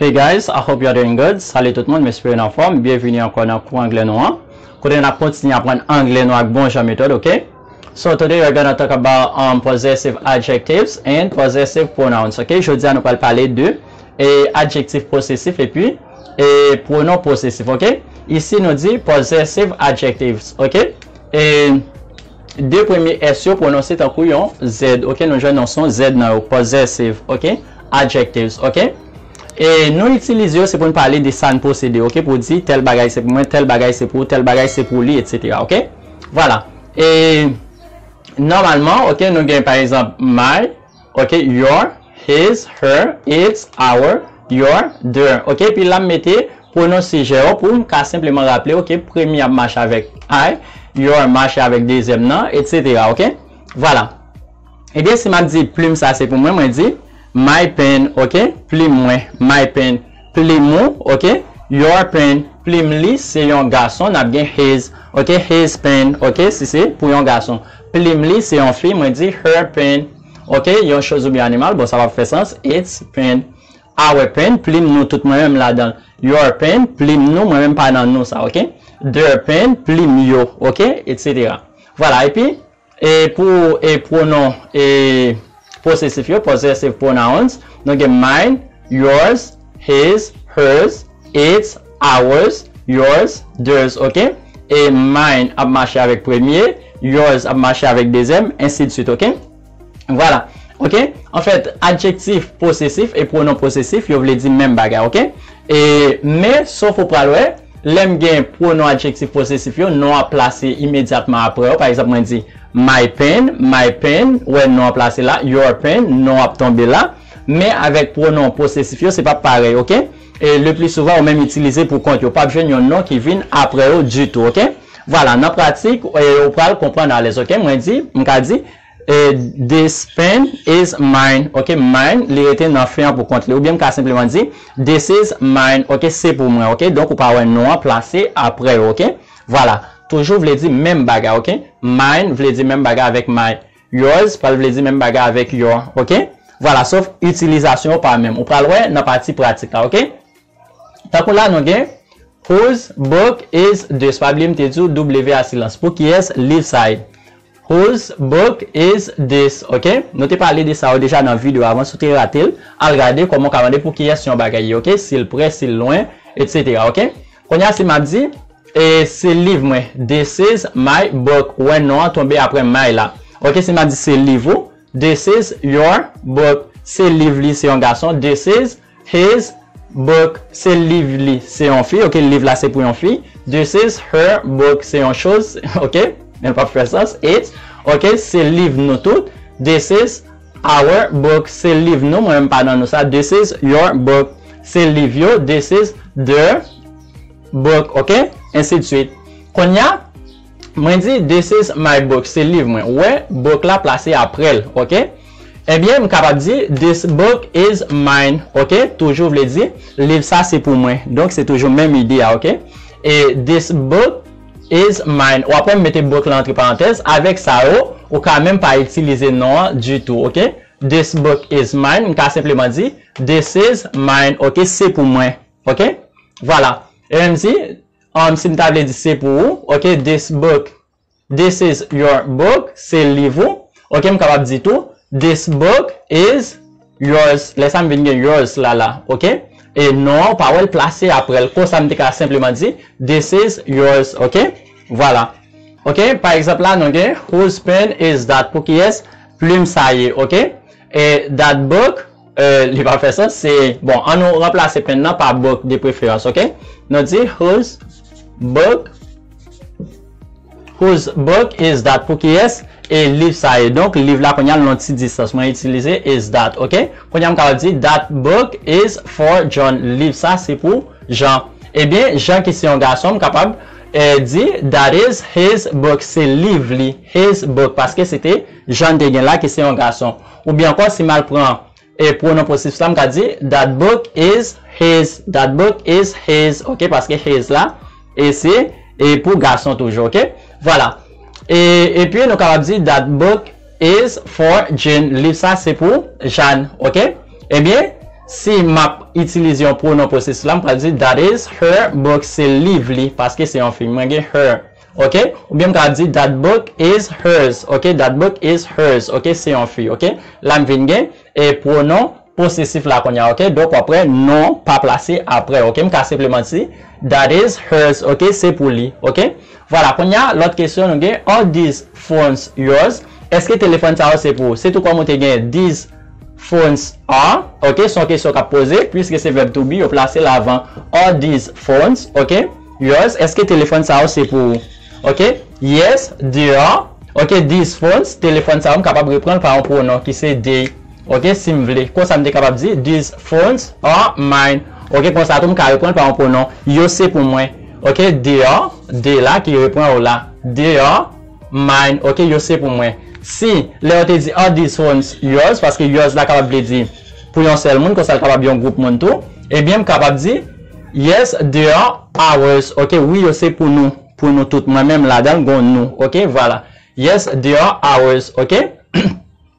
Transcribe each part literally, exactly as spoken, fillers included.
Hey guys, I hope you're doing good. Salut tout moun, m espere nou anfòm. Byenvini ankò nan kou anglè nou an. Kote n ap kontinye aprann anglè nou ak bon jan metòd, ok? So today we're gonna talk about um, possessive adjectives and possessive pronouns, ok? Jodi a nou pral pale de e adjektif posesif epi e pronon posesif, ok? Isi nou di possessive adjectives, ok? E de premye S yo pwononse tankou yon Z, ok? Nou jwenn yon son Z nan yo, possessive, ok? Adjectives, ok? E nou itilize yo, se pou n pale de sa n posede, ok? Pou di tèl bagay se pou mwen, tèl bagay se pou ou, tèl bagay se pou li, etsetera, ok? Vwala. E nòmalman, ok, nou gen pa egzanp my, ok, your, his, her, its, our, your, their, ok? Epi la m mete pwonon sijè yo pou m ka senpleman raple, ok, premye ap mache avèk I, your mache avèk dezyèm nan, etsetera, ok? Vwala. Ebyen, si m ap di plim sa se pou mwen, mwen di my pen, ok? Plim mwen, my pen, plim ou, ok? Your pen, plim li, se yon gason, n ap gen his, ok? His pen, ok? Si se pou yon gason. Plim li, se yon fi, mwen di her pen, ok? Yon choz oubyen animal, bon, sa p ap fè sans, its pen. Our pen, plim nou tout, mwen menm ladan l. Your pen, plim nou, mwen menm pa nan nou sa, ok? Their pen, plim yo, ok? Etsetera. Vwala, epi, e pou e pwonon e posesif yo, possessive pronouns, nou gen mine, yours, his, hers, its, ours, yours, theirs, ok? E mine ap mache avèk premye, yours ap mache avèk dezyèm, ensidswit, ok? Vwala. Ok? Anfèt, adjektif posesif e pwonon posesif, yo vle di menm bagay, ok? E, men, sof ou pral wè, lè m gen pwonon adjektif posesif yo, non ap plase imedyatman apre yo. Pa egzanp, mwen di my pen, my pen, wè non ap plase la, your pen, non ap tonbe la. Men avèk pwonon posesif yo, se p ap parèy, ok? E le pli souvan, ou menm itilize pou kont yo. P ap jwenn yon non ki vin apre yo ditou, ok? Vwala, nan pratik, e, ou pral konprann alèz, ok? Mwen di, m ka di, e, this pen is mine, ok? Mine, li rete nan fen an pou kont li. Oubyen m ka senpleman di, this is mine, ok? Se pou mwen, ok? Donk, ou pa wè non an plase apre yo, ok? Vwala, toujou vle di menm bagay, ok? Mine vle di menm bagay avèk my. Yours pral vle di menm bagay avèk your, ok? Vwala, sof itilizasyon yo pa menm. Ou pral wè nan pati pratik la, ok? Tankou la, nou gen, whose book is this? Pa bliye m te di w W a silans. Pou kiyès liv sa ye? Whose book is this? Ok? Nou te pale de sa yo deja nan videyo avan. Si w te rate l, al gade kòman w ka mande pou kiyès yon bagay ye, ok? Si l pre, si l lwen, etsetera, ok? Kounye a, si m ap di, e, se liv mwen. This is my book. Ou wè non an tonbe apre my la. Ok, si m ap di se liv ou, this is your book. Se liv li, se yon gason. This is his book. Se liv li, se yon fi. Ok, liv la se pou yon fi. This is her book. Se yon choz. Ok, men l p ap fè sans. It's. Ok, se liv nou tout. This is our book. Se liv nou. Mwen menm pa nan nou sa. This is your book. Se liv yo. This is their book. Ok, ensidswit. Kounye a, mwen di, this is my book, se liv mwen. Ou wè, book la plase apre l, ok? Ebyen, m kapab di, this book is mine, ok? Toujou vle di, liv sa se pou mwen. Donk, se toujou menm ide a, ok? E this book is mine. W ap wè m mete book la antre parantèz. Avèk sa yo, ou ka menm pa itilize non an ditou, ok? This book is mine. M ka senpleman di, this is mine, ok? Se pou mwen, ok? Vwala. E menm si, um, si m ta vle di se pou ou, ok, this book, this is your book, se liv ou. Ok, m kapab di tou, this book is yours. Lè sa m vin gen yours la la, ok? E non an, ou pa wè l plase apre l. Konsa m te ka senpleman di, this is yours, ok? Vwala. Ok, pa egzanp la, nou gen, whose pen is that? Pou kiyès plim sa ye, ok? E that book, e, li pa fè sans, se, bon, an nou ranplase pen nan pa book de preferans, ok? Nou di, whose book, whose book is that? Pou kiyès e liv sa ye? Donk, liv la, kounye a, l nan ti distans. Mwen itilize is that, ok? Kounye a, m kapab di, that book is for John. Liv sa, se pou Jean. Ebyen, Jean ki se yon gason, m kapab, e, di, that is his book, se liv li, his book, paske se te Jean te gen la ki se yon gason. Oubyen ankò, si m al pran, e, pwonon posesif la, m ka di, that book is his, that book is his, ok, paske his la, e se, e pou gason toujou, ok? Vwala. E, epi, nou kapab di, that book is for Jean, liv sa se pou Jeanne, ok? Ebyen, Si m ap itilize yon pwonon posesif la, m pral di that is her book, se liv li, paske se yon fi. Mwen gen her, ok? Oubyen m ka di that book is hers, ok? That book is hers, ok? Se yon fi, ok? La m vin gen e pwonon posesif la kounye a, ok? Donk w ap wè non pa plase apre, ok? M ka senpleman di that is hers, ok? Se pou li, ok? Vwala, kounye a, lòt kesyon nou gen, are these phones yours? Èske telefòn sa yo se pou ou? Se tou kòm ou te gen these phones are, ok? Se yon kesyon k ap poze, puiske se verb to be, yo plase l avan are these phones, ok? Yours, èske telefòn sa yo se pou ou? Ok? Yes, they are. Ok, these phones, telefòn sa yo, m kapab reprann l pa yon pwonon ki se they. Ok, si m vle. Konsa m te kapab di, these phones are mine. Ok, konsa tou m ka reprann l pa yon pwonon, yo se pou mwen. Ok, they are, they la ki reprann yo la. They are mine. Ok, yo se pou mwen. Si, lè yo te di, are these phones yours? Paske yours la kapab vle di pou yon sèl moun, konsa l kapab yon gwoup moun tou. Ebyen, m kapab di, yes, they are ours. Ok, wi, yo se pou nou. Pou nou tout. Mwen menm ladan l gon nou. Ok, vwala. Yes, they are ours. Ok?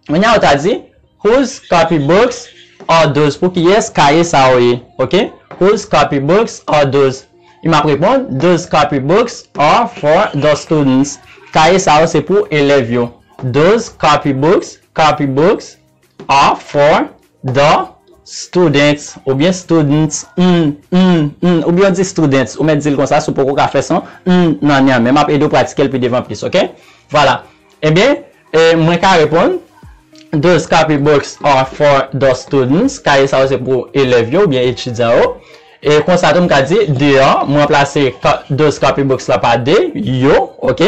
Kounye a ou ta di, whose copybooks are those? Pou kiyès kaye sa yo ye? Ok? Whose copybooks are those? E m ap reponn, those copybooks are for the students. Kaye sa yo se pou elèv yo. Those copybooks, copybooks are for the students, oubyen students, n, n, n, oubyen w di students, ou mèt di l konsa, si w poko ka fè son n nan n an, men m ap ede w pratike l pi devan plis, ok? Vwala. Ebyen, e, mwen ka reponn, those copybooks are for the students, kaye sa yo se pou elèv yo oubyen etidyan yo. E konsa tou m ka di, they are, m ranplase co-, those copybooks la pa they, yo, ok?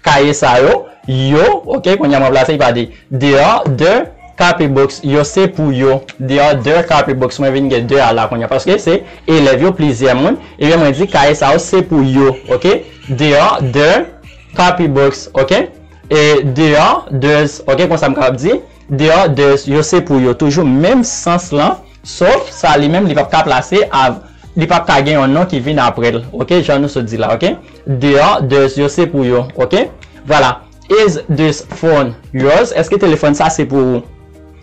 Kaye sa yo, yo, ok? Kounye a m ranplase li pa they. They are the copybooks, yo se pou yo. They are the copybooks, mwen vin gen the a la kounye a, paske se elèv yo, plizyè moun. Ebyen, mwen di kaye sa yo se pou yo, ok? They are the copybooks, ok? E they are theirs, ok? Konsa m kapab di, they are theirs, yo se pou yo. Toujou menm sans lan, sof sa li menm, li p ap ka plase av-, li p ap ka gen yon non ki vin apre l, ok? Jan nou sot di la, ok? They are theirs, yo se pou yo, ok? Vwala. Is this phone yours? Èske telefòn sa se pou ou?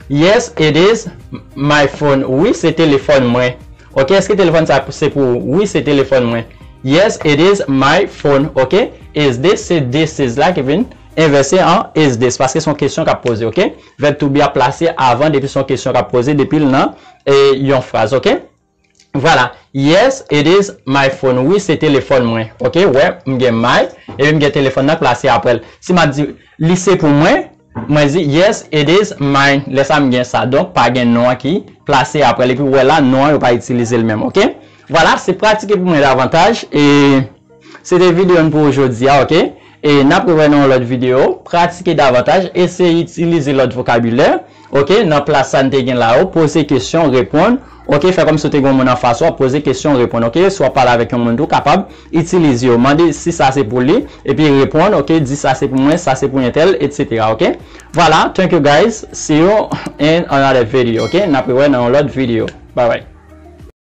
Yes, it is my phone. Wi, se telefòn mwen. Ok, èske telefòn sa se pou ou? Wi, se telefòn mwen. Yes, it is my phone. Ok, is this, se this is la ki vin envèse an is this, paske se yon kesyon k ap poze, ok? Verb to be ap plase avan depi se yon kesyon k ap poze, depi l nan, e, yon fraz, ok? Vwala. Yes, it is my phone. Wi, se telefòn mwen. Ok, wè, m gen my, epi m gen telefòn nan k plase apre l. Si m ap di, li se pou mwen, mwen di, yes, it is mine. Lè sa m gen sa. Donk, pa gen non an ki plase apre l. Epi, w wè la, non an, yo pa itilize l menm, ok? Vwala, se pratike pou mwen davantaj. E se te videyo n pou jodi a, ok? E n ap rewè nan yon lòt videyo. Pratike davantaj. Eseye itilize lòt vokabilè, ok? Nan plas sa n te gen la yo. Poze kesyon, reponn. Ok, fè kòmsi w te gen yon moun anfas ou, w ap poze kesyon, reponn. Ok, si w ap pale avèk yon moun tou, kapab itilize yo. Mande si sa se pou li, epi reponn, ok, di sa se pou mwen, sa se pou entèl, etsetera. Ok? Vwala, thank you guys. See you in another video, ok? N ap rewè nan yon lòt videyo. Bye bye.